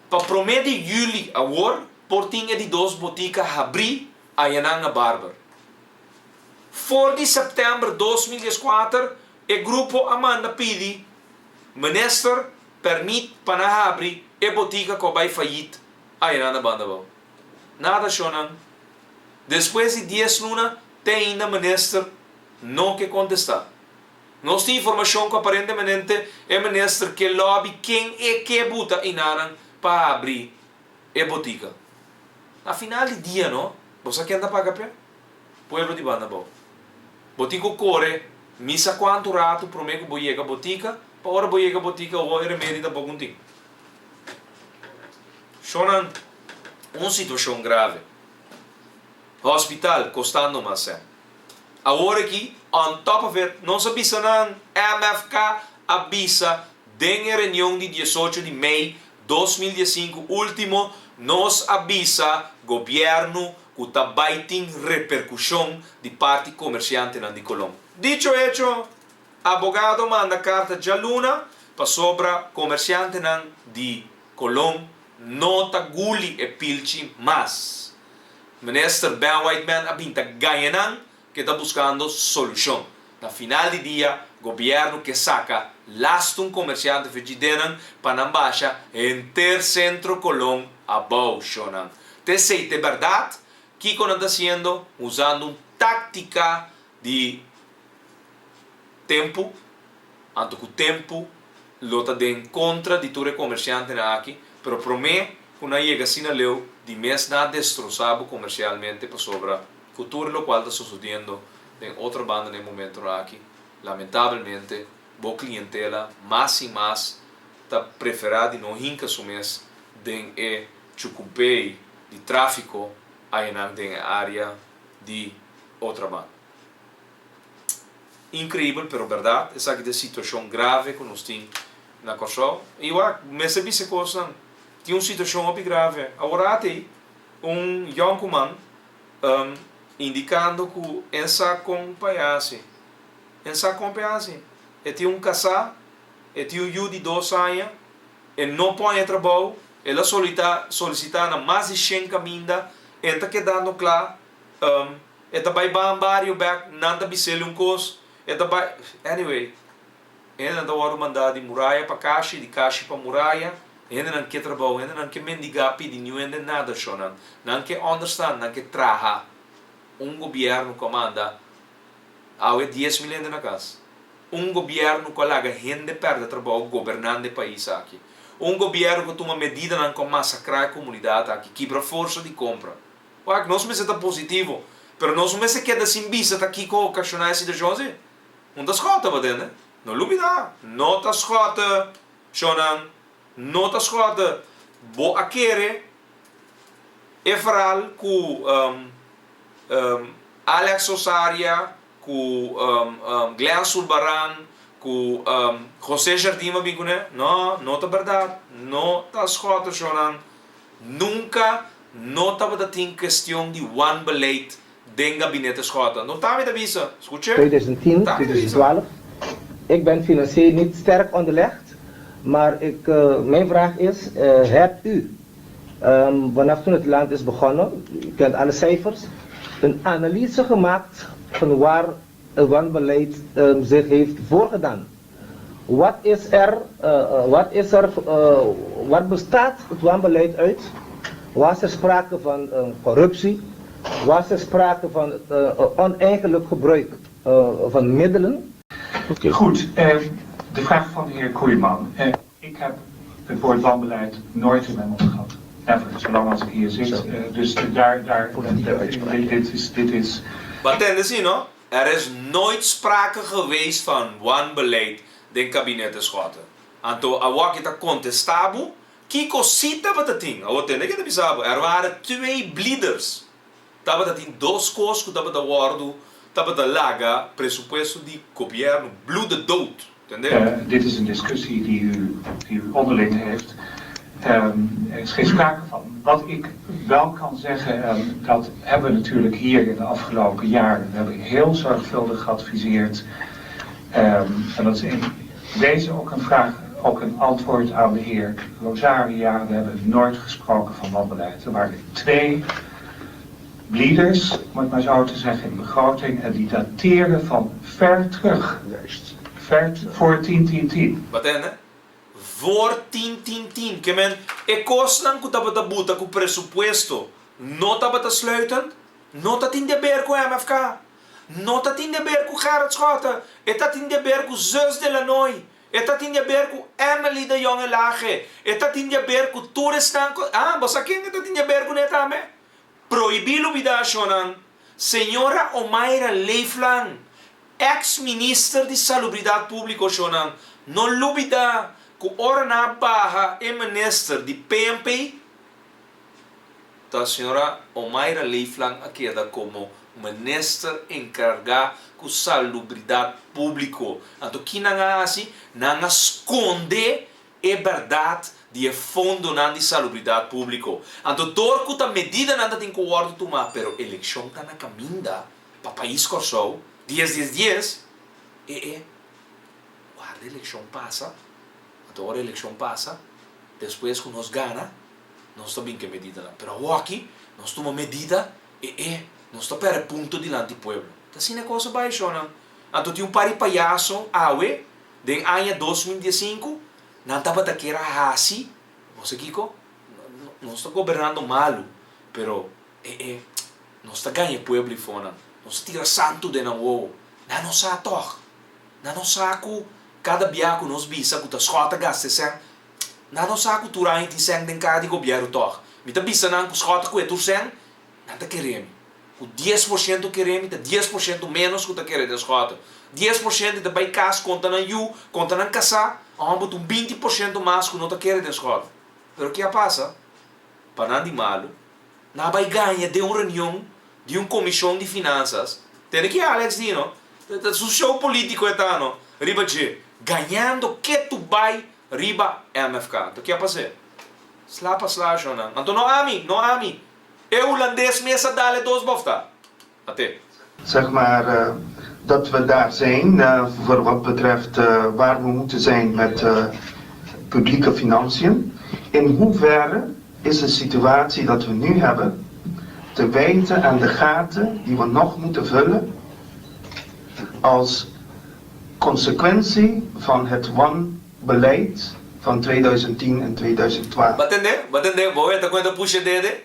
Pa promé di yüli awor por tin e di dos botika habrí ayanan na Barber. For di sèptèmber 2014 e grupo a manda pidi minister pèrmit pa nan habri e botika ku a bai fayit ayanan na banda abou. Nada shonnan. Despues di dies luna te ainda minister no ke kontestá. Nos tin informashon ku aparentemenente e minister ke lòbi ken e ke buta einanan pa habri e botika. Na final di dia no, bo sa ken ta paga p'e? Pueblo di banda abou. Bo tin ku kore misa kuantu ratu promé ku bo yega botika, pa ora bo yega botika awor e remedi ta poko un tin. Shonnan, un situashon grave. Hospital kostando mas sèn. Awor aki, on top of it, nos a bisa nan, MFK a bisa den e reunion di 18 di mei 2015 ultimo, nos a bisa gobierno ku ta bai tin reperkushon di parti komersiantenan di Colon. Dicho hecho, abogado manda karta djaluna pasobra komersiantenan di Colon no ta guli e pilchi mas. Minister Ben Whiteman a bin ta gaña nan ke ta buskando solushon. Na final di dia gobièrnu ke saka last un komersiante fechidenan pa nan basha henter sentro Colon abou, shonnan. T'esei t'e bèrdat? Kiko nan ta hasiendo? Usando un táktika di tempu, anto ku tempu lo ta den kontra di tur e komersiantenan aki, pero promé ku nan yega asina leu, di mes nan a destrosá bo komersialmente pasobra ku tur lokual ta sosodiendo. Den Otrabanda na e momentonan aki, lamentabelmente bo klientela mas i mas ta preferá di no hinka su mes den e chukupei di tráfiko ayanan den e área di Otrabanda. Inkreibel pero bèrdat, esaki ta e situashon grave ku nos tin na Kòrsou. I wak, mester bisa e kosnan, tin un situashon hopi grave. Aworat ei un yònkuman indikando ku en sa kon pa e hasi. En sa kon pa e hasi. E tin un kasá, e tin un yu di dos aña, e no por haña trabou, el a solita solisitá na mas di shen kaminda, en ta kedando kla, e ta bai ban bario bèk, nan ta bis'el un kos, e ta bai, anyway, E hendenan ta wòrdu mandá di muraya pa kashi, di kashi pa muraya. E hendenan ke trabou, hendenan ke mendigá pidi niun hende nada, shonnan. Nan ke ònderstan, nan ke traha. Un gobièrnu ku a manda awe 10,000 hende na kas. Un gobièrnu ku a laga hende pèrdè trabou gobernando e pais aki. Un gobièrnu ku a tuma medidanan ku a masakrá e komunidat aki, kibra forsa di kompra. Wak, nos mester ta positivo, pero nos no mester keda sin bisa ta kiko a okashoná e situashon así. Un ta skòt tabata hende. No lubidá, no ta skòt, shonnan, no ta skòt. Bo a kere e verhaal ku Alex Osaria, ku Glenn Sulbaran, ku José Jardim a bin kuné? No, no ta bèrdat. No ta skòt, shonnan. Nunka no tabata tin kestion di wanbeleid Den gabinete Schotten. No ta mi ta bisa. Scuche. 2010, Ta mi ta bisa. 2012. Ik ben financieel niet sterk onderlegd, maar ik, mijn vraag is, hebt u, vanaf toen het land is begonnen, u kent alle cijfers, een analyse gemaakt van waar het wanbeleid zich heeft voorgedaan? Wat is er, wat is er, wat bestaat het wanbeleid uit? Was er sprake van corruptie? Was er sprake van oneigenlijk gebruik van middelen? Goed, de vraag van de heer Koeiman. Ik heb het woord wanbeleid nooit in mijn mond gehad. Never, zolang als ik hier zit. Dus daar, daar, dit is, dit is. Bo tende si no? Er is nooit sprake geweest van wanbeleid den kabinete Schotte. Anto awor ki ta kontestá bo, kiko si tabata tin? Awor tende ke ta bisa bo, er waren twee blieders. Tabata tin dos kos ku tabata wòrdu, tabata laga presupuesto di gobièrnu bloeden dood. Tende? Dit is een discussie die u, die u onderling heeft. Er is geen sprake van. Wat ik wel kan zeggen, en dat hebben we natuurlijk hier in de afgelopen jaren, we hebben heel zorgvuldig geadviseerd. En dat is in deze ook een vraag, ook een antwoord aan de heer Rosaria. We hebben nooit gesproken van wanbeleid. Er waren twee bleeders, om het maar zo te zeggen, in de begroting. En die dateren van ver terug. Juist. Ver voor 10 10 10. Wat hè? Voor 10 10 10. Ke men e kosnan ku tabata buta ku presupuesto no tabata sluitend, no ta tin di aber ku MFK, no ta tin di aber ku Gerrit Schotte, e ta tin di aber ku Zus de Lanoy, e ta tin di aber ku Emily de Jong Elhage, e ta tin di aber ku tur esnan ku, ah, bo sa ken e ta tin di aber kuné tambe? Prohibí lubidá shonnan, Señora Omayra Leeflang, Ex minister di Salubridad Publico shonnan, no lubida cu ora nan a baha e minister di PNP, ta señora Omayra Leeflang a keda como minister encarga cu Salubridad Publico. Anto ki nan a haci? Nan a sconde e berdad di e fondonan di Salubridad Publico. Anto dor cu ta medidanan ta tin cu wordo tuma, pero eleccion ta na caminda. Pa pais Kòrsou, dies dies dies, e e warda elekshon pasa, anto ora elekshon pasa, despues ku nos gana, nos ta bin ku e medidanan. Pero awoki nos tuma medida, e e nos ta pèrdè punto dilanti pueblo. Ta asina e kos a bai, shonnan. Anto tin un par di payaso awe, den aña 2015, nan tabata kier a hasi, bo sa kiko? Nos ta gobernando malu, pero E e, nos ta gaña e pueblo i fonan. Nos ta tira santu den nan wowo. Nan no sa tòg. Nan no sa ku kada bia ku nos bisa ku ta Schot a gasta e sèn, nan no sa ku tur aña tin sèn den kaha di gobièrnu tòg. Mi ta bisa nan ku Schot a kue tur sèn, nan ta kere mi. Ku 10% kere mi ta 10% ménos ku ta kere den Schotten. 10% ta bai kas konta nan yu, konta nan kasá, awor bo ta un 20% mas ku no ta kere den Schotten. Pero ke a pasa? Pa nan di malu, nan a bai gaña den un reunion di un komishon di finansas. Tende ki Alex di no? Ta su show polítiko e ta no? Riba dje, gañando ketu bai riba MFK. Anto ke a pas'é? Sla pa sla, shonnan. Anto no ami, no ami. E hulandes mes a dal e dos bofta. Ate. Zeg maar dat we daar zijn voor wat betreft waar we moeten zijn met publieke financiën. In hoeverre is de situatie dat we nu hebben te wijten aan de gaten die we nog moeten vullen als consequentie van het wanbeleid van 2010 en 2012? Bo a tende? Bo a tende? Bo weta kon e ta pusha dede?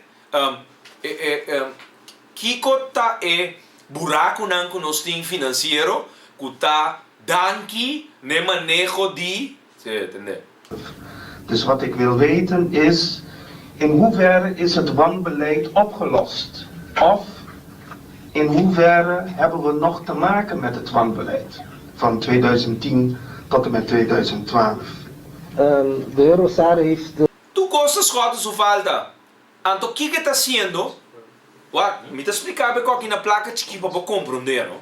E, e, kiko ta e burakunan ku nos tin finansiero ku ta danki n'e maneho di. Sí, tende. Dus wat ik wil weten is, in hoeverre is het wanbeleid opgelost? Of in hoeverre hebben we nog te maken met het wanbeleid van 2010 tot en met 2012? De heer Rosario heeft de. Tur kos ta Schotten su falta. Anto kiko e ta hasiendo? Wak, mi ta splika bo e koki na plaka chikí pa bo komprondé, no?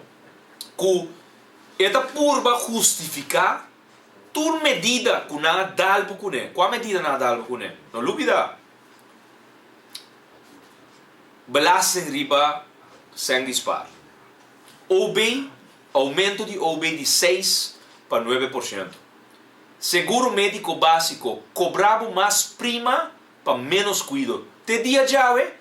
Ku e ta purba hustifiká tur medida ku nan a dal bo kuné. Kua medida nan a dal bo kuné? No lubidá. Belasting riba sèn di spar. OB, oumento di OB di seis pa nuebe por shento. Seguro médiko básiko, kobra bo mas prima pa ménos kuido. Te dia djawe,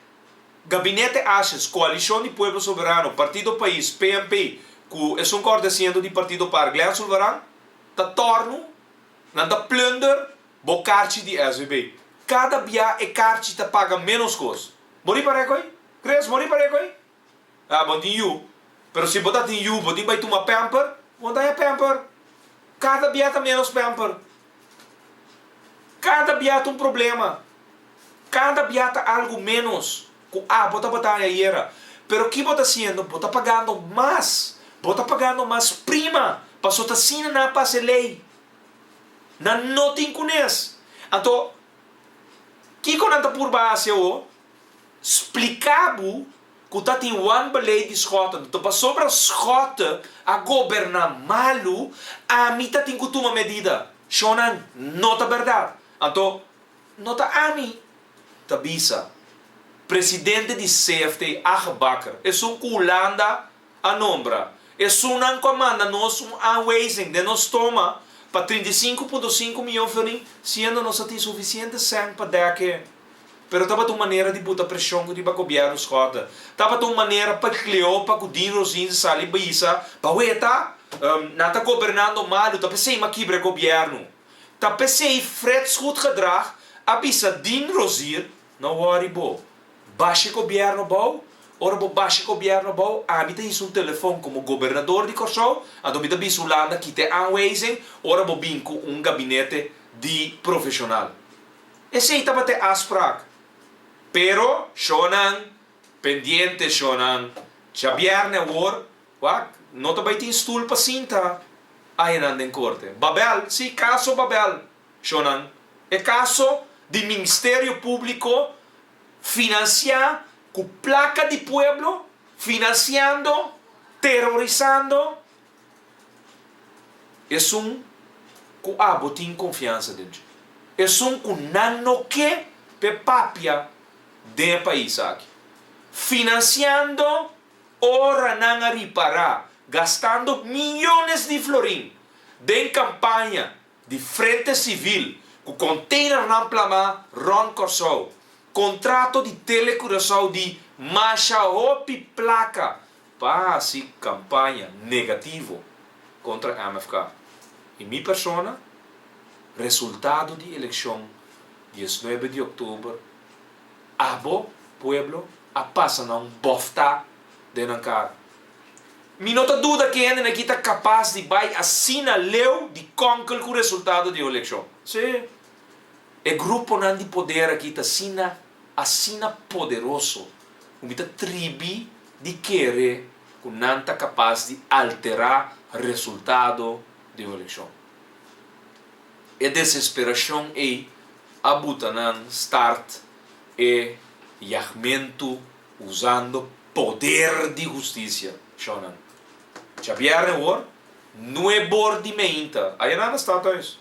Gabinete Asjes, Koalishon di Pueblo Soberano, Partido Pais, PNP, ku esun ku orde asiento di Partido par, Glenn Sulvaran, ta tòrnu, nan ta plunder bo karchi di SVB. Kada bia e karchi ta paga ménos kos. Bo ripar'é koi? Chris, bo ripar'é koi? Ah, bo tin yu. Pero si bo ta tin yu, bo tin bai tuma pamper? Bo no ta haña pamper. Kada bia ta ménos pamper. Kada bia ta un problema. Kada bia ta algu ménos ku abo tabata haña ayera. Pero ki bo ta hasiendo? Bo ta pagando mas. Bo ta pagando mas prima. Paso ta asina nan a pasa e lei. Nan no tin kunes. Anto, kiko nan ta purba hasi awor? Splika bo ku ta tin wanbeleid di Schotten. Anto pasobra Schotten a goberná malu, ami ta tin ku tuma medida. Shonnan, no ta bèrdat. Anto, no ta ami ta bisa. Presidente di CFT, Age Bakker, esun ku Hulanda a nombra, esunnan ku a manda nos un aanwijzing den nos stoma pa 35.5 miyon florin, siendo nos a tin sufisiente sèn pa dèk e. Pero tabata un manera di buta preshon riba gobièrnu Schotte. Tabata un manera pa Cleopa ku Dean Rosins sali bisa, Baweta, nan ta gobernando malu, ta p'esei m'a kibra e gobièrnu. Ta p'esei Frits Goedgedrag a bisa Dean Rozier, No wòri bo, basha e gobièrnu abou, ora bo basha e gobièrnu abou, ami ta hisa un telefòn komo gobernador di Kòrsou, anto mi ta bisa Hulanda kita e aanwijzing ora bo bin ku un gabinete di profeshonal. Esei tabata e afspraak. Pero, shownan, pendiente shownan, djabièrnè awor, wak, no ta bai tin stul pa sinta ayanan den korte. Babel, sí, kaso Babel, shownan, e kaso di Ministerio Públiko finansiá ku plaka di pueblo, finansiando, terorisando Esun ku abo tin konfiansa den dje. Esun ku nan no ke p'e papia den e pais aki. Finansiando ora nan a ripará gastando miyones di florin den kampaña di Frente Sivil ku konteinernan plamá rònt Kòrsou, kontrato di Tele Curaçao di masha hopi plaka pa hasi kampaña negativo kontra MFK i mi persona, resultado di elekshon 19 di òktober, abo, pueblo, a pasa na un bòftá den nan kara. Mi no ta duda ku e hendenan aki ta kapas di bai asina leu di kònkel ku resultado di e elekshon. Sí, e gruponan di poder aki ta asina, asina poderoso ku mi ta tribi. di kere ku nan ta kapas di alterá resultado di un elekshon. E desesperashon ei a buta nan start e yagmentu usando poder di hustisia. Shonnan. Djabièrnè awor, nuebor di meinta. Aya nan a sta thuis.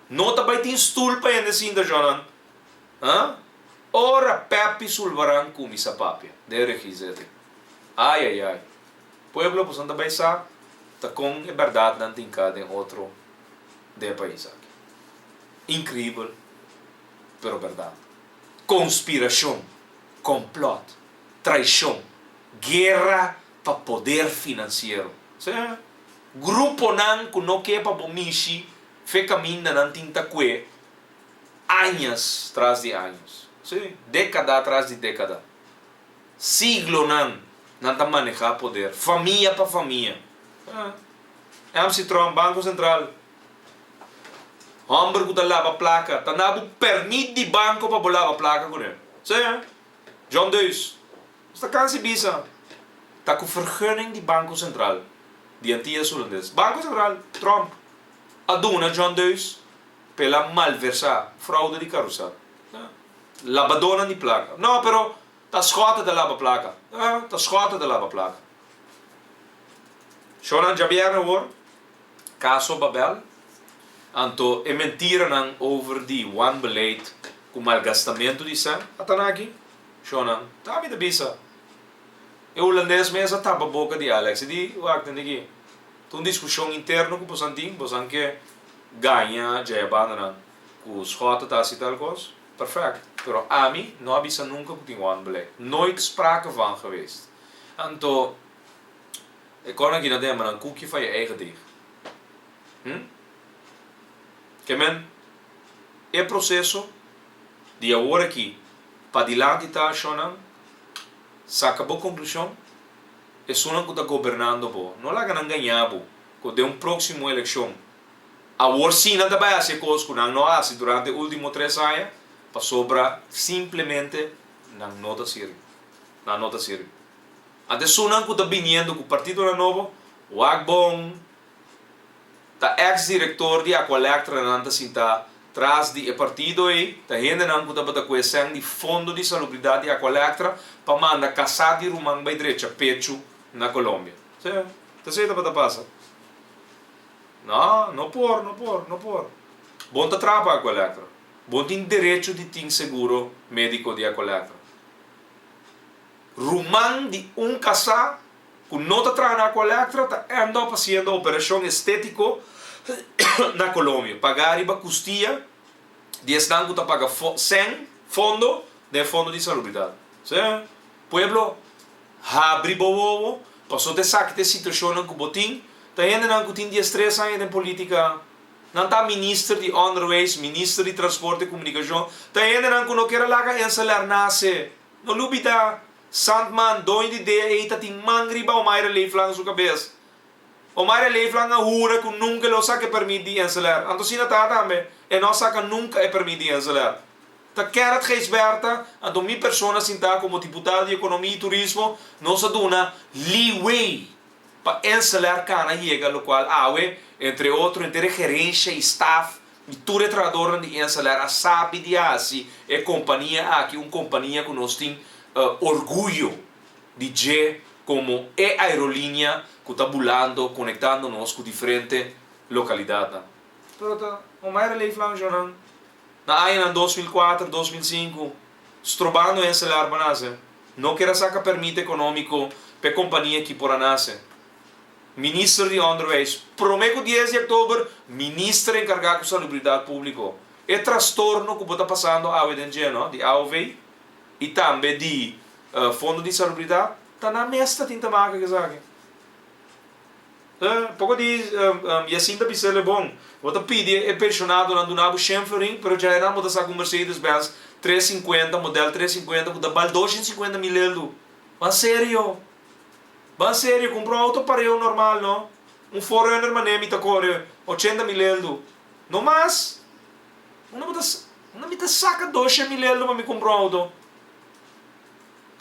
No ta bai tin stul pa hende sinta, shonnan. Ha? Ora Pepi Sulvaran cuminsa papia den regie zete. Ay ay ay. Pueblo boso ta bay sa ta con e berdadnan tin ca den otro den e pais aki. Increibel pero berdad. Conspiracion, complot, traicion, guera pa poder financiero. Sí. Gruponan cu no ke pa bo mishi fe caminda nan tin ta cue Añas tras di años, sí, dékada tras di dékada, siglonan nan ta manehá poder, famia pa famia. MC Trump, Banko Sentral, hòmber ku ta laba plaka, ta na bo pèrmit di banko pa bo laba plaka kuné. Sí, John Deus, nos ta kansa di bisa, ta ku vergunning di Banko Sentral di Antillas Hulandes. Banko Sentral, Trump a duna John Deus Pela malversá, fraude di karusel. Labadónan di plaka. No, pero ta Schotte ta laba plaka. Ta Schotte ta laba plaka. Shownan djabièrnè awor, kaso Babel, anto e mentiranan over di wanbeleid ku malgastamentu di sèn, a ta na aki. Shownan, ta mi ta bisa. E hulandes mes a tapa boka di Alex. E di, wak, tende aki, ta un diskushon interno ku bosan tin, bosan ke gaña dje bandanan ku Schotte ta hasi tal kos, perfect. Pero ami no a bisa nunka ku tin wanbeleid. Nooit sprake van geweest. Anto e kon aki na den manan koekje van je eigen deeg. Hm? Ke men e proseso di awor aki padilanti ta shonnan, saka bo konklushon, esunnan ku ta gobernando bo, no laga nan gaña bo ku den un próksimo elekshon Awor sí nan ta bai hasi e kos ku nan no a hasi durante e último tres aña, pasobra simplemente nan no ta sirbi. Nan no ta sirbi. Anto esunnan ku ta biniendo ku partidonan nobo, wak bon, ta eks direktor di Aqualectra nan ta sintá tras di e partido ei, ta hendenan ku tabata ku e sèn di Fondo di Salubridat di Aqualectra pa manda kasá di ruman bai drecha pechu na Colombia. Sí, ta esei tabata pasa. No, no por, no por, no por. Bon ta traha pa Aqualectra. Bon tin derecho di tin seguro medico di Aqualectra. Ruman di un casá cu no ta traha na Aqualectra ta end up haciendo operacion estetico na Colombia, paga riba custia di esnan cu ta paga cen fondo den e fondo di salubridad. Sí. Pueblo, habri bo wowo, pasobra ta esaki ta e situacionnan cu bo tin. Ta hendenan cu tin diestres aña den politica, nan ta minister di onderwijs, minister di transporte y comunicacion, ta hendenan cu no kier a laga Enseler nace. No lubida, Sandman, doño di DAA ta tin man riba Omaira Leeflang su cabes. Omaira Leeflang a hura cu nunca lo saca e permit di Enseler. Anto asina ta tambe, e no a saca nunca e permit di Enseler. Ta Gerrit Gijsbertha, anto mi persona sinta como diputado di Economia y Turismo, nos a duna leeway pa Enseler cana yega locual awe, entre otro, henter e gerencia y staff y tur e trahadornan di Enseler a sabi di haci e compania aki un compania cu nos tin orguyo di dje como e aerolinea cu ta bulando, conectando nos cu diferente localidadnan. Pero ta un maire leeflang jonan. Na añanan 2004, 2005, strobando Enselar pa nase, no kier a saca permit economico p'e compania ki por a nase. Minister di Onderwijs, prome cu dies di october, minister encarga cu salubridad publico. E trastorno cu bo ta pasando awe den dje, no, di aov y tambe di Fondo di Salubridad, ta nan mes ta tin ta maka cu esaki. Poko di Jacinta bis'el e bon, bo ta pidi e pensionadonan duna bo shen florin, pero djaenan bo ta saka un Mercedes Benz tres sinkuenta, model tres sinkuenta ku ta bal doshen sinkuenta mil eldu. Ban serio! Ban serio, kumpra un auto pareu normal no. Un 4Runner manera mi ta kore, ochenta mil eldu. No mas! Unda bo ta unda mi ta saka doshen mil eldu pa mi kumpra un auto?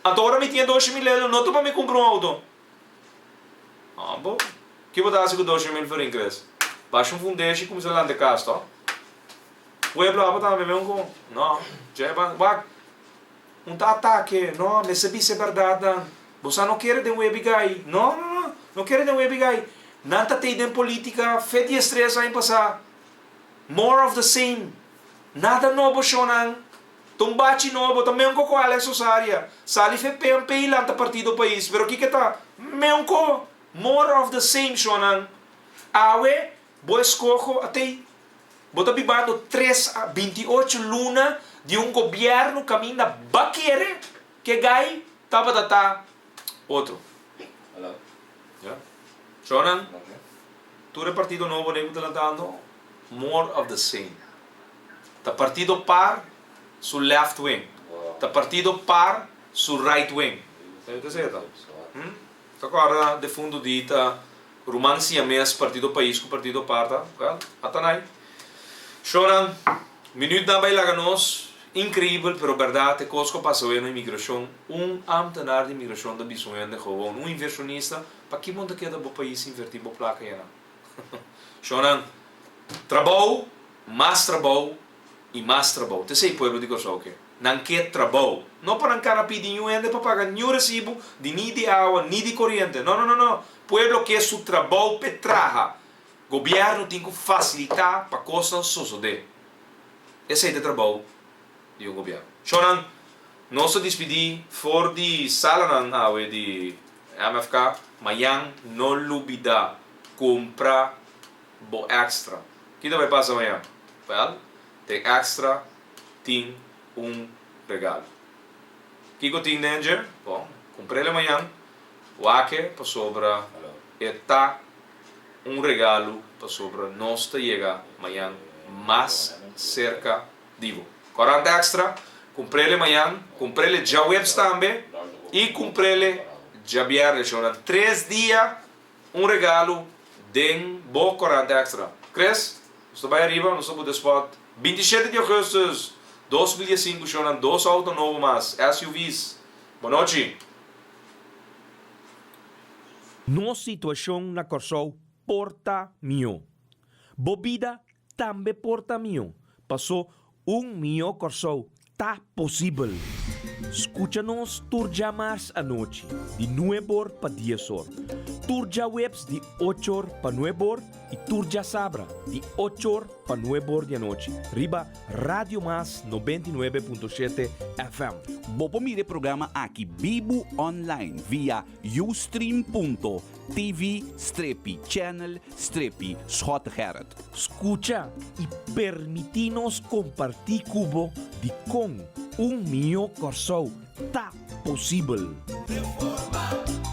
Anto ora mi tin e 2000 euro no ta pa mi kumpra un outo. Ah bo, ki bo ta hasi ku 2000 florin Chris? Basha un fundeshi i kuminsá lanta e kas to. Pueblo abo tambe meun ku no, dje ban wak un ta atake no, mester bisa e bèrdatnan. Bo sa no kere den webi gai no no no, no kere den webi gai. Nan ta tei den politika fe diestres aña pasá. More of the same. Nada nobo shonnan. Ta un bachi nobo, ta meun ku Alex Osaria. Sali fe PNP i lanta Partido Pais, pero kiko ta? Meun ku. More of the same shonnan. Awe bo eskoho a tei. Bo ta bibando tres a 28 luna di un gobièrnu kaminda ba kere ke gai tabata ta otro. Ya. Shonnan, tur e partido nobo nei ku ta lantando, more of the same. Ta partido par su left wing. Ta partido par su right wing. Hm? Ta kòrda defuntu di ta ruman siames partido pais ku partido par ta? Wèl, ata nai. Shownan, minütnan bai laga nos. Inkreibel, pero bèrdat e kos ku a pasa awe na imigrashon. Un ámtenar di imigrashon ta bisa un hende gewon, un invershonista, pa ki bo no ta keda bo pais invertí bo plaka einan? Shownan, trabou, mas trabou i mas trabou. Ta esei pueblo di Kòrsou ke. Nan ke trabou. No pa nan kana pidi niun hende pa paga niun resibu di ni di awa ni di koriente. No, no, no, no. Pueblo ke su trabou p'e traha. Gobièrnu tin ku fasilitá pa kosnan sosodé. Esei ta e trabou di un gobièrnu. Shownan, nos ta dispidí for di salanan awe di MFK. Mañan no lubidá kumpra bo extra. Ki ta bai pasa mañan? Wèl, den extra tin un regalo. Kiko tin den dje? Bon, kumpr'el mañan, wak-e pasobra e ta un regalo pasobra nos ta yega mañan mas serka di bo. Korant Extra, kumpr'el mañan, kumpr'el djaweps tambe i kumpr'el djabièrnè. Shownan tres dia Un regalo den bo Corant Extra. Chris, nos ta bai ariba, nos ta buta spot. 27 di augustus 2015 shownan dos auto nobo mas, SUV's. Bonochi. Nos situashon na Kòrsou por ta mihó. Bo bida tambe por ta mihó, pasó un mihó Kòrsou ta posibel. Skucha nos tur djamars anochi di nuebor pa diesor, tur djaweps di ochor pa nuebor i tur djasabra di ochor pa nuebor di anochi riba Radio Mas 99.7 FM. Bo por mira e programa aki bibu online via ustream.tv strepi channel strepi Schottegerrit. Skucha i permití nos kompartí ku bo dikon un mihó Kòrsou ta posibel. Reforma.